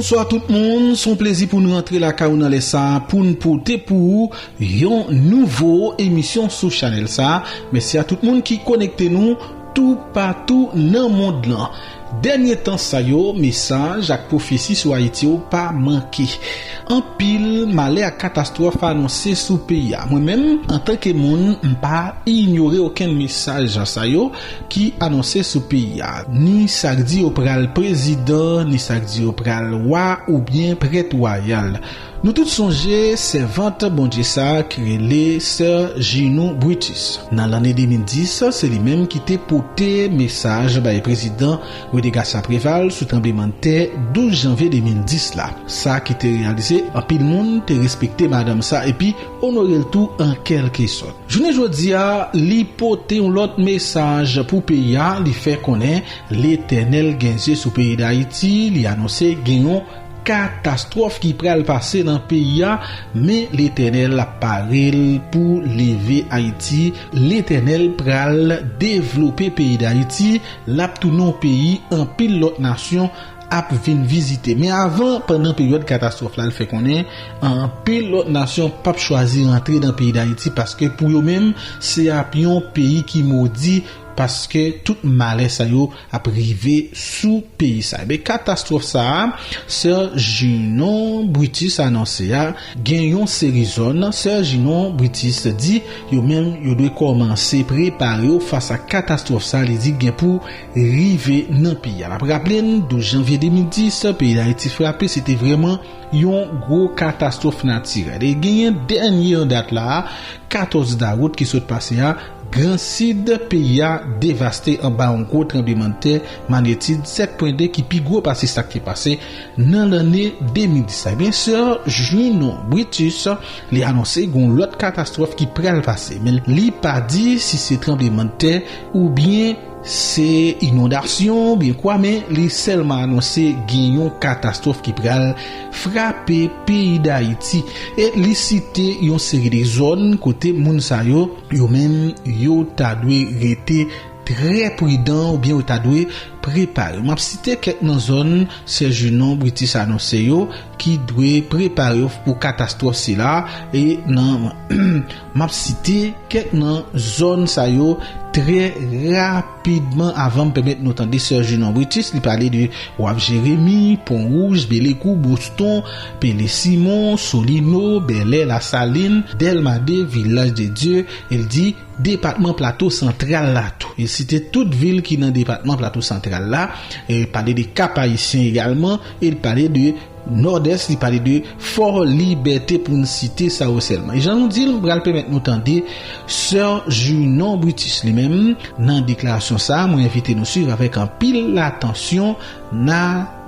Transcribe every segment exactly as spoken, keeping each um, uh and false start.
Bonswa tout moun, se yon plezi pou n rantre lakay ou nan lè sa a pou n pote pou ou yon nouvo emisyon sou chanèl sa a. Mèsi a tout moun ki konekte nou toupatou nan mond lan. Dènye tan sa yo, mesaj ak pwofesi sou Ayiti yo pa manke. Anpil malè ak katastwòf anonse sou peyi a. Mwen menm, antanke moun, m pa inyore okenn mesaj sa yo ki anonse sou peyi a. Ni sa k di yo pral prezidan, ni sa k di yo pral wa oubyen prèt wayal. Nou tout sonje sèvant Bondye sa a ki rele Sè Junon Brutus. Nan lane de mil dis, se li menm ki te pote mesaj bay prezidan Rene Garcia Préval sou tranblemanntè douz janvye de mil dis la. Sa ki te reyalize, anpil moun te respekte madanm sa epi onore l tou an kèlkesòt. Jounen jodi a, li pote yon lòt mesaj pou peyi a, li fè konnen Letènèl gen zye sou peyi Dayiti, li anonse gen yon katastwòf ki pral pase nan peyi a, men Letènèl ap pare l pou leve Ayiti. Letènèl pral devlope peyi Dayiti, l ap tounen yon peyi anpil lòt nasyon ap vin vizite. Men avan, pandan peryòd katastwòf la, l fè konnen anpil lòt nasyon p ap chwazi rantre nan peyi Dayiti paske pou yo menm, se ap yon peyi ki modi paske tout malè sa yo ap rive sou peyi sa. Ebyen, katastwòf sa a, Sè Junon Brutus anonse a, gen yon seri zòn, Sè Junon Brutus di, yo menm, yo dwe kòmanse prepare yo fas a katastwòf sa, li di gen pou rive nan peyi a. N ap raple n, douz janvye de mil dis, peyi Dayiti frape, se te vrèman yon gwo katastwòf natirèl. E genyen dènye an dat la a, katòz dawout ki sot pase a, Gran Sid peyi a devaste anba yon gwo tranblemanntè magnitid sèt pwen de ki pi gwo pase sa k te pase nan lane de mil dis. Ebyen, Sè Junon Brutus, li anonse gen yon lòt katastwòf ki pral pase, men li pa di si se tranblemanntè oubyen se inondasyon oubyen kwa, men li sèlman anonse gen yon katastwòf ki pral frape peyi Dayiti. E li site yon seri de zòn kote moun sa yo, yo menm, yo ta dwe rete trè pridan oubyen yo ta dwe prepare. M ap site kèk nan zòn Sè Junon Brutus anonse yo ki dwe prepare yo pou katastwòf sila. E nan, m ap site kèk nan zòn sa yo trè rapidman avan m pèmèt nou tande Sè Junon Brutus. Li pale de Waf Jeremi, Pon Wouj, Belekou, Boston, Pele Simon, Solino, Bèlè, Lasalin, Dèlma de, Vilaj de Dye, e l di depatman Plato Santral la tou. E l site tout vil ki nan depatman Plato Santral la, e l pale de Kap Ayisyen egalman, e l pale de Nòdès, li pale de Fò Libète pou n site sa yo sèlman. E jan nou di l, m pral pèmèt nou tande Sè Junon Brutus li menm nan deklarasyon sa a, mwen envite nou swiv avèk anpil atansyon, n a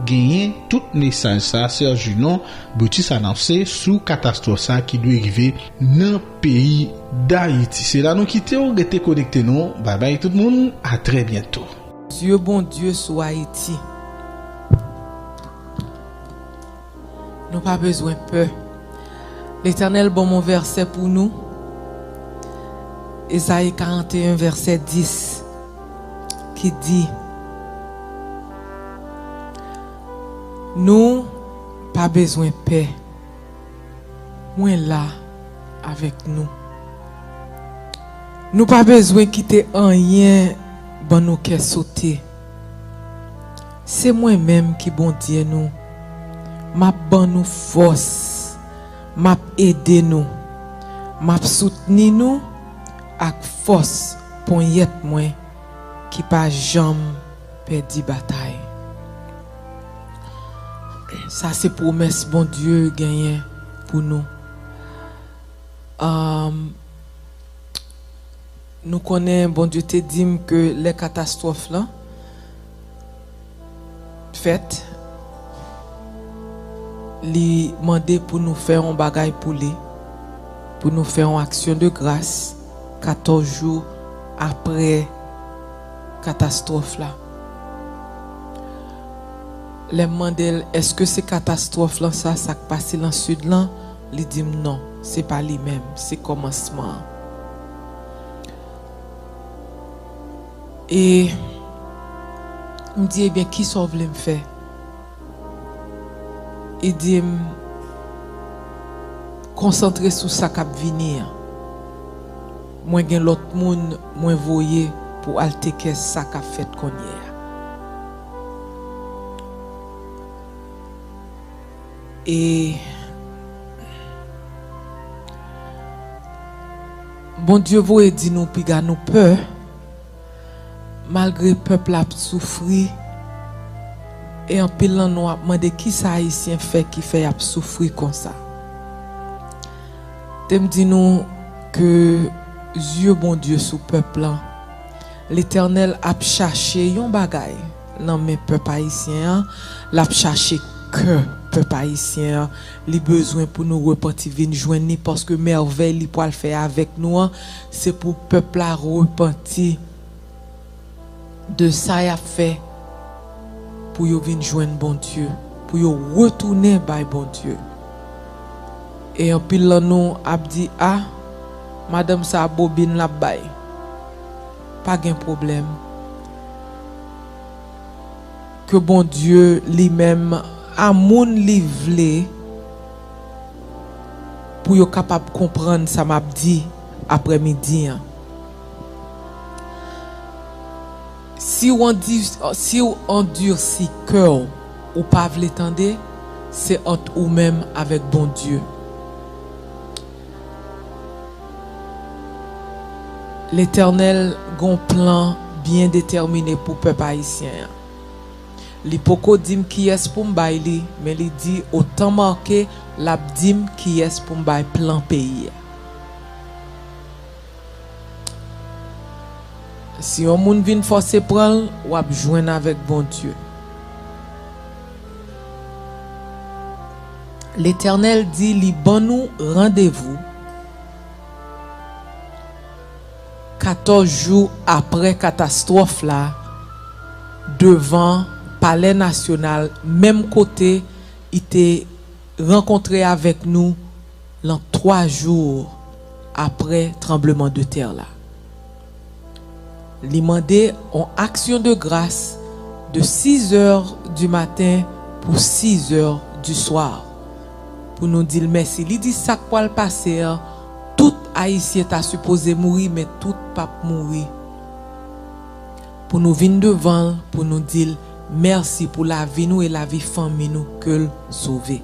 genyen tout mesaj sa a, Sè Junon Brutus anonse sou katastwòf sa a ki dwe rive nan peyi Dayiti. Se la nou kite w, rete konekte nou. Babay tout moun, a trè byento. Zye Bondye sou Ayiti. Nou pa bezwen pè. Letènèl ban m yon vèsè pou nou. Ezayi karanteyen, vèsè dis, ki di, nou pa bezwen pè. Mwen la avèk nou. Nou pa bezwen kite anyen ban nou kè sote. Se mwen menm ki Bondye nou. M ap ban nou fòs. M ap ede nou. M ap soutni nou ak fòs ponyèt mwen ki pa janm pèdi batay. Sa se pwomès Bondye genyen pou nou. Ahn, nou konnen Bondye te di m ke lè katastwòf lan fèt, li mande pou nou fè yon bagay pou li, pou nou fè yon aksyon de gras katòz jou apre katastwòf la. Lè m mande l, èske se katastwòf lan sa, sa k pase lan sid lan? Li di m non, se pa li menm, se kòmansman an. E m di, ebyen, kisa w vle m fè? Li di m, "Konsantre sou sa k ap vini an. Mwen gen lòt moun mwen voye pou al tekè sa k ap fèt kounye a." E Bondye voye di nou piga nou pè, malgre pèp la ap soufri, e anpil nan nou ap mande kisa Ayisyen fè ki fè y ap soufri konsa. Te m di nou ke zye Bondye sou pèp lan. Letènèl ap chache yon bagay nan men pèp ayisyen an, l ap chache kè pèp ayisyen an. Li bezwen pou nou repanti vin jwenn li, paske mèvèy li pral fè avèk nou an, se pou pèp la repanti de sa y ap fè, pou yo vin jwenn Bondye, pou yo retounen bay Bondye. E anpil nan nou ap di, "A, madanm sa a bobin l ap bay." Pa gen pwoblèm. Ke Bondye li menm a moun li vle pou yo kapab konprann sa m ap di aprèmidi an. Si w andi-, si w andisi kè w, ou pa vle tande, se ant ou menm avèk Bondye. Letènèl gon plan byen detèmine pou pèp ayisyen an. Li poko di m kiyès pou m bay li, men li di otan make l ap di m kiyès pou m bay plan peyi a. Si yon moun vin fòse pran l, w ap jwenn avèk Bondye. Letènèl di li ban nou randevou katòz jou aprè katastwòf la, devan Palè Nasyonal, menm kote li te rankontre avèk nou lan twa jou aprè tranblemanntè la. Li mande yon aksyon de gras de sizè di maten pou sizè di swa. Pou nou di l mèsi. Li di sa k pral pase an, tout Ayisyen ta sipoze mouri, men tout p ap mouri. Pou nou vin devan l, pou nou di l mèsi pou lavi nou e lavi fanmi nou ke l sove.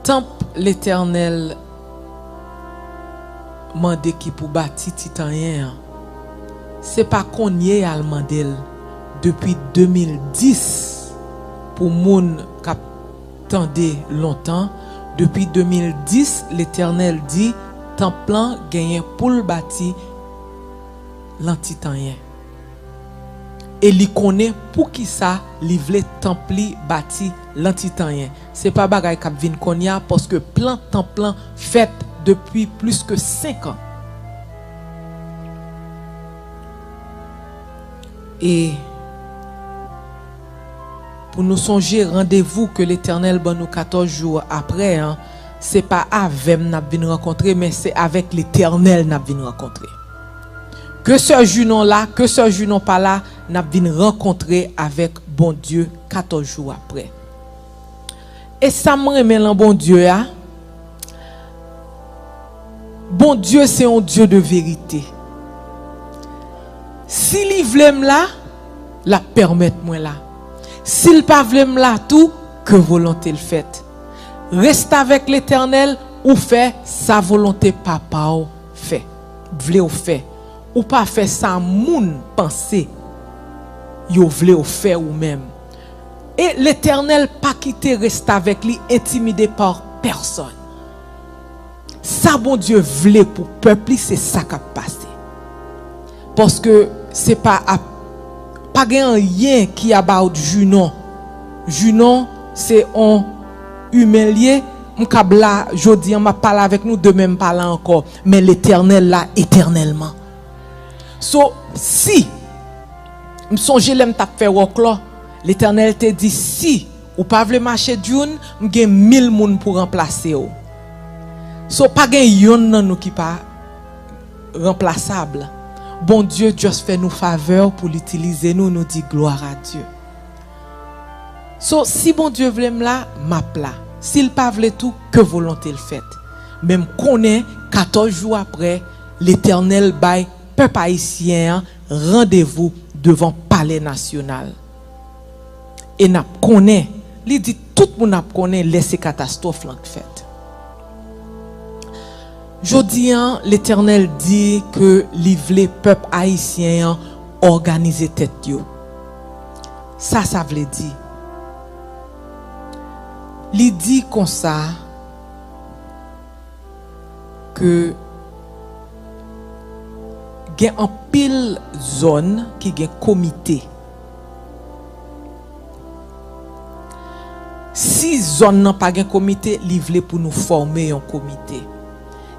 Tanp Letènèl mande ki pou bati Titanyen an, se pa kounye a l mande l, depi de mil dis, pou moun k ap tande lontan, depi de mil dis, Letènèl di tanp lan genyen pou l bati lan Titanyen. E li konnen poukisa li vle tanp li bati lan Titanyen. Se pa bagay k ap vin kounye a, paske plan tanp lan fèt depi plis ke senk an. E pou nou sonje randevou ke Letènèl ban nou katòz jou aprè an, se pa avè m n ap vin rankontre, men se avèk Letènèl n ap vin rankontre. Ke sè Junon la, ke sè Junon pa la, n ap vin rankontre avèk Bondye katòz jou aprè. E sa m renmen lan Bondye a, Bondye se yon Dye de verite. Si li vle m la, l ap pèmèt mwen la. Si l pa vle m la tou, ke volonte l fèt. Restavèk Letènèl, ou fè sa volonte Papa w fè, vle w fè. Ou pa fè sa moun panse yo vle w fè ou menm. E Letènèl pa kite restavèk li entimide pa pèsonn. Sa Bondye vle pou pèp li, se sa k ap pase. Paske se pa ap, pa gen anyen ki about Junon. Junon se on imen l ye. M kab la jodi an, m ap pale avèk nou, demen m pa la ankò. Men Letènèl la etènèlman. So, si, m sonje lè m t ap fè wòklò, Letènèl te di, "Si ou pa vle mache June, m gen mil moun pou ranplase w." So, pa gen yonn nan nou ki pa ranplasab. Bondye just fè nou favè pou l itilize nou, nou di glwa a Dye. So, si Bondye vle m la, m ap la. Si l pa vle tou, ke volonte l fèt. Men m konnen, katòz jou apre, Letènèl bay pèp ayisyen an randevou devan Palè Nasyonal. E n ap konnen, li di tout moun ap konnen lè se katastwòf lan k fèt. Jodi an, Letènèl di ke li vle pèp ayisyen an òganize tèt yo. Sa sa vle di? Li di konsa ke gen anpil zòn ki gen komite. Si zòn nan pa gen komite, li vle pou nou fòme yon komite.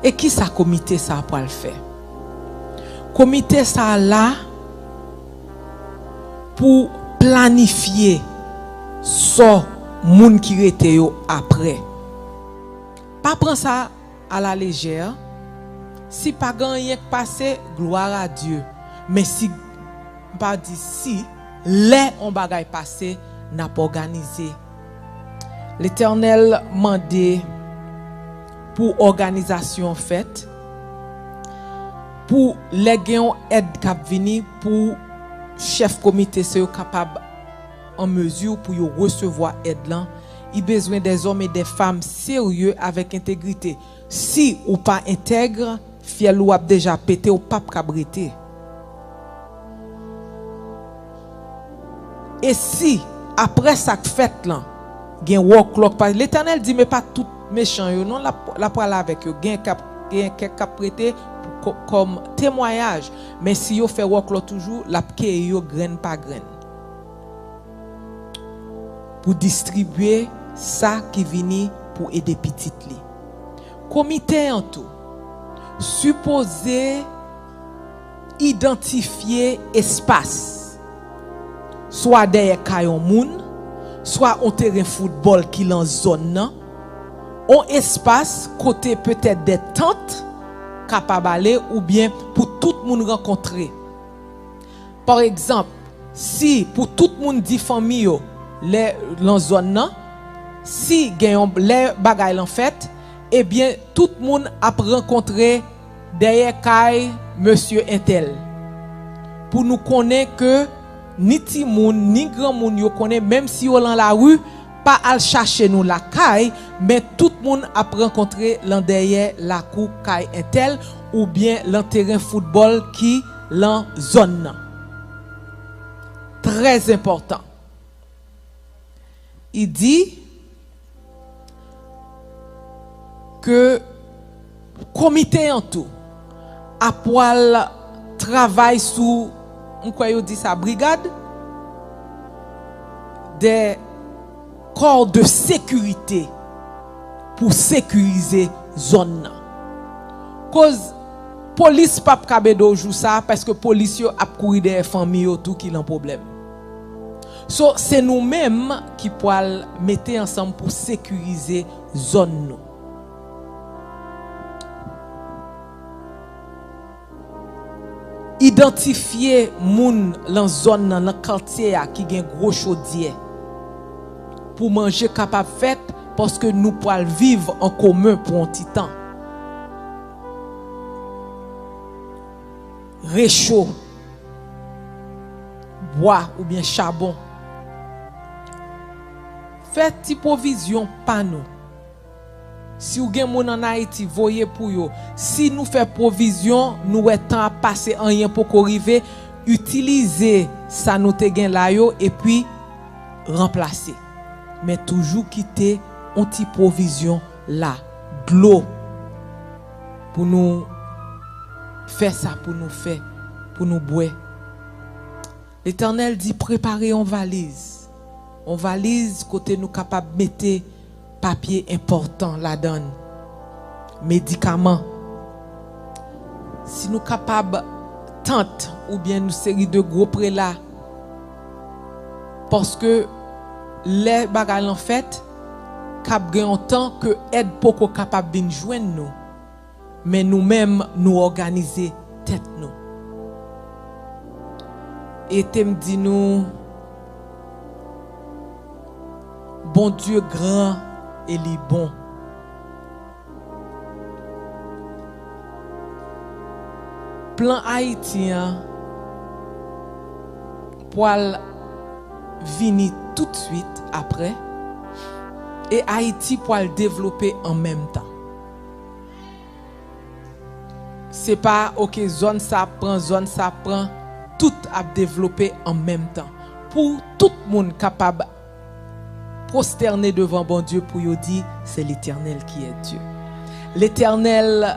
E kisa komite sa a pral fè? Komite sa a la pou planifye sò moun ki rete yo apre. Pa pran sa alalejè. Si pa gen anyen k pase, glwa a Dye. Men si, m pa di si, lè on bagay pase, n ap òganize. Letènèl mande pou òganizasyon fèt, pou lè gen yon èd k ap vini, pou chèf komite sa yo kapab an mezi pou yo resevwa èd lan. Li bezwen des hommes et des femmes sérieux avec intégrité. Si ou pa entèg, fyèl ou ap deja pete, ou p ap kab rete. E si, apre sa k fèt lan, gen wòklòk, pa, Letènèl di, men pa tout mechan yo, non, l ap, l ap prale avèk yo. Gen k ap, gen kèk k ap rete pou, kò-, kòm temwayaj. Men si yo fè wòklòk toujou, l ap keyi yo grenn pa grenn. Pou distribye sa ki vini pou ede pitit li. Komite an tou sipoze idantifye espas, swa dèyè kay yon moun, swa on teren foutbòl ki lan zòn nan, on espas kote petèt de tant kapab ale oubyen pou tout moun rankontre. Pa egzanp, si pou tout moun di fanmi yo lè lan zòn nan, si gen yon lè bagay lan fèt, ebyen tout moun ap rankontre dèyè kay mesye entèl. Pou nou konnen ke ni timoun, ni granmoun yo konnen, menm si yo lan lari, pa al chache nou lakay, men tout moun ap rankontre lan dèyè lakou kay entèl oubyen lan teren foutbòl ki lan zòn nan. Trè enpòtan. Li di ke komite an tou ap pral travay sou, m kwè yo di sa, brigad, de corps de sécurité pou sekirize zòn nan. Koz polis p ap kab ede w jou sa a, paske polis yo ap kouri dèyè fanmi yo tou ki lan pwoblèm. So, se nou menm ki pral mete ansanm pou sekirize zòn nou. Idantifye moun lan zòn nan, lan katye a ki gen gwo chodyè. Pou manje kapab fèt, paske nou pral viv an komen pou yon ti tan. Recho, bwa oubyen chabon. Fè ti pwovizyon pa nou. Si w gen moun ann Ayiti, voye pou yo. Si nou fè pwovizyon, nou wè tan ap pase, anyen poko rive, itilize sa nou te gen la yo, epi ranplase. Men toujou kite on ti pwovizyon la, dlo, pou nou fè sa pou nou fè, pou nou bwè. Letènèl di, prepare yon valiz. Yon valiz kote nou kapab mete papye enpòtan ladan l, medikaman. Si nou kapab tant oubyen yon seri de gwo prela, paske lè bagay lan fèt, k ap gen yon tan ke èd poko kapab vin jwenn nou. Men nou menm, nou òganize tèt nou. E te m di nou, Bondye gran e li bon. Plan Ayiti an pwal vini toutswit apre, e Ayiti pwal devlope an menm tan. Se pa, oke, zòn sa ap pran, zòn sa ap pran, tout ap devlope an menm tan. Pou tout moun kapab pwostène devan Bondye pou yo di, c'est l'Éternel qui est Dieu. Letènèl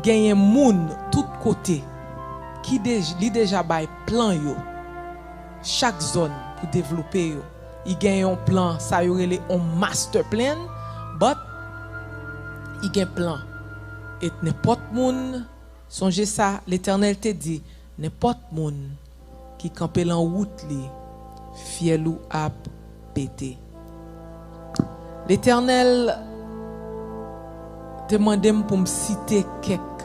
genyen moun tout kote ki dej-, li deja bay plan yo, chak zòn pou devlope yo. Li gen yon plan, sa yo rele yon master plan, but li gen plan. E nenpòt moun, sonje sa, Letènèl te di, nenpòt moun ki kanpe lan wout li, fyèl ou ap pete. Letènèl te mande m pou m site kèk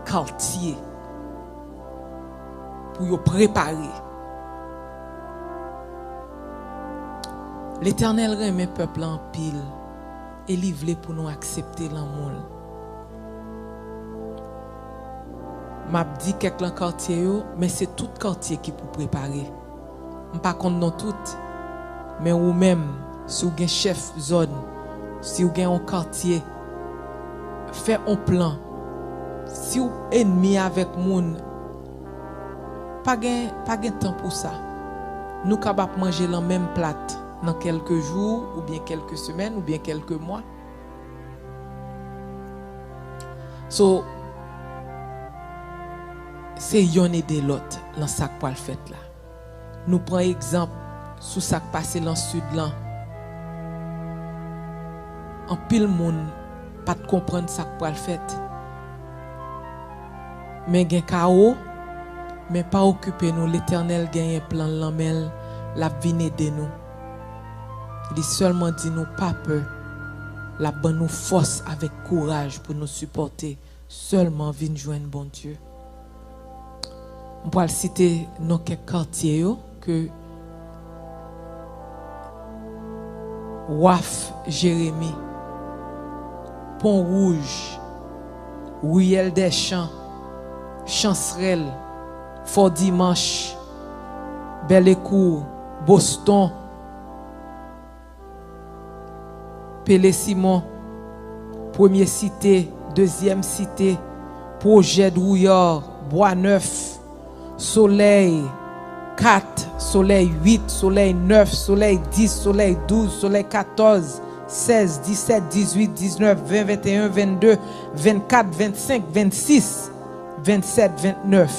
katye pou yo prepare. Letènèl renmen pèp la anpil e li vle pou nou aksepte lanmou l. M ap di kèk lan katye yo, men se tout katye ki pou prepare. M pa konn non tout, men ou menm, si w gen chèf zòn, si w gen yon katye, fè yon plan. Si w enmi avèk moun, pa gen, pa gen tan pou sa. Nou kab ap manje lan menm plat nan kèlke jou, oubyen kèlke semèn, oubyen kèlke mwa. So, se yonn ede lòt lan sa k pral fèt la. Nou pran egzanp sou sa k pase lan Sid lan. Anpil moun pa t konprann sa k pral fèt. Men gen kawo, men pa okipe nou, Letènèl genyen plan l lan men l, l ap vin ede nou. Li sèlman di nou pa pè, l ap ban nou fòs avèk kouraj pou nou sipòte. Sèlman vin jwenn Bondye. M pral site non kèk katye yo ke Waf Jeremi, Pon Wouj, Riyèl dè Chan, Chansrèl, Fò Dimanch, Bèlekou, Boston, Pele Simon, Premye Site, Dezyèm Site, Pwojè Dwouyar, Bwa Nèf, Solèy kat, Solèy uit, Solèy nèf, Solèy dis, Solèy douz, Solèy katòz, sèz, disèt, dizuit, diznèf, ven, venteyen, vennde, vennkat, vennsenk, vennsis, vennsèt, vennèf,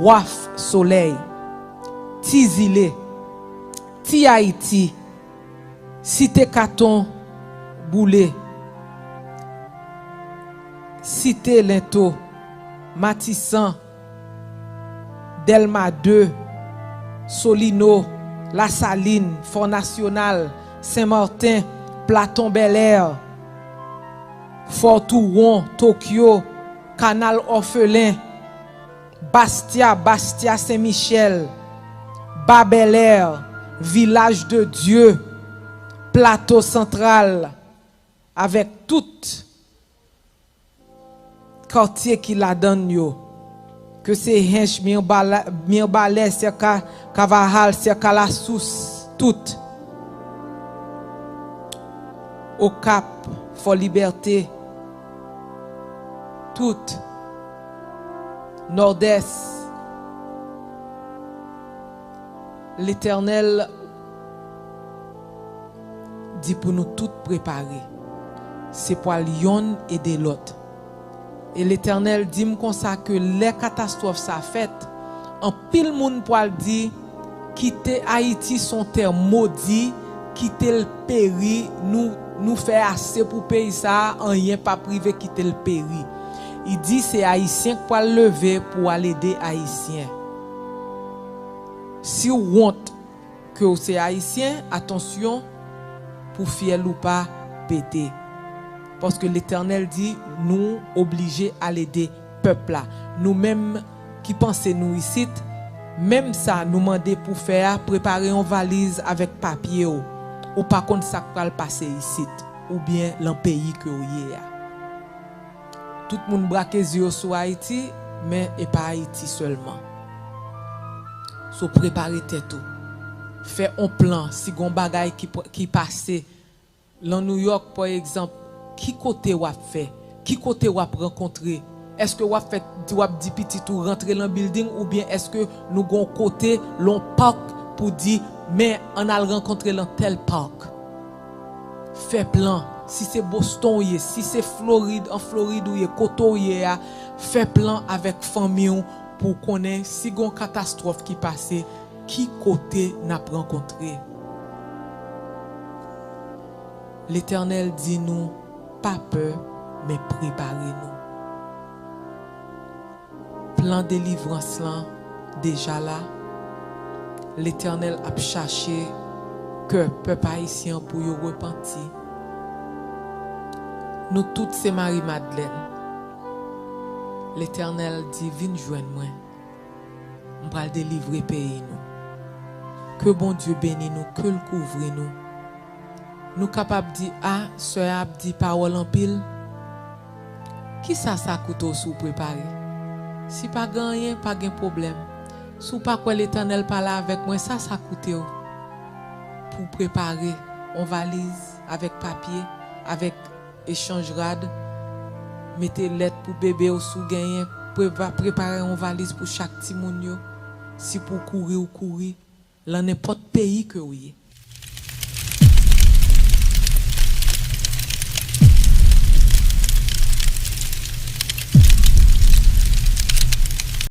Waf Solèy, Ti Zile, Ti Ayiti, Site Katon Boule, Site Lento, Matisan, Dèlma de, Solino, Lasalin, Fò Nasyonal, Sen Marten, Platon Bèlè, Fò Touwon, Tokyo, Kanal Òfelen, Bastya, Bastya Sen Michèl, Ba Bèlè, Vilaj de Dye, Plato Santral, avèk tout katye ki ladann yo, ke se Hench, Mirbala-, Mirbalè, Sèka, Kavahal, Sèka Lasous, tout. Okap, Fò Libète, tout. Nòdès, Letènèl di pou nou tout prepare. Se pwal yonn ede lòt. E Letènèl di m konsa ke lè katastwòf sa fèt, anpil moun pwal di, kite Ayiti se yon tè modi, kite l peri, nou, nou fè ase pou peyi sa a, anyen p ap rive, kite l peri. Li di se Ayisyen k pwal leve pou al ede Ayisyen. Si w wont ke w se Ayisyen, atansyon pou fyèl ou pa pete. Paske Letènèl di nou oblije al ede pèp la. Nou menm ki panse nou isit, Menm sa nou mande pou fè a, prepare yon valiz avèk papye w. Ou pa konn sa k pral pase isit, oubyen lan peyi ke w ye a. Tout moun brake zye yo sou Ayiti, men e pa Ayiti sèlman. So, prepare tèt ou. Fè on plan, si gon bagay ki, ki pase, lan New York, pa egzanp, ki kote w ap fè? Ki kote w ap rankontre? Èske w ap fè, w ap di pitit ou rantre lan bilding, oubyen èske nou gon kote, lon park pou di, men ann al rankontre lan tèl park? Fè plan. Si se Boston w ye, si se Florid, an Florid ou ye, kote w ye a, fè plan avèk fanmi w pou w konnen si gon katastwòf ki pase, ki kote n ap rankontre. Letènèl di nou, pa pè, men prepare nou. Plan delivrans lan deja la. Letènèl ap chache kè pèp ayisyen an pou yo repanti. Nou tout se Mari Madlèn. Letènèl di, vin jwenn mwen. M pral delivre peyi nou. Ke Bondye beni nou, ke l kouvri nou. Nou kapab di, a, sè a ap di pawòl anpil. Kisa sa koute w si w prepare? Si pa gen anyen, pa gen pwoblèm. Si w pa kwè Letènèl pale avèk mwen, sa sa koute w? Pou w prepare yon valiz avèk papye, avèk echanj rad, mete lèt pou bebe w si w genyen, prepa-, prepare yon valiz pou chak timoun yo. Si pou w kouri, w kouri, lan nenpòt peyi ke w ye.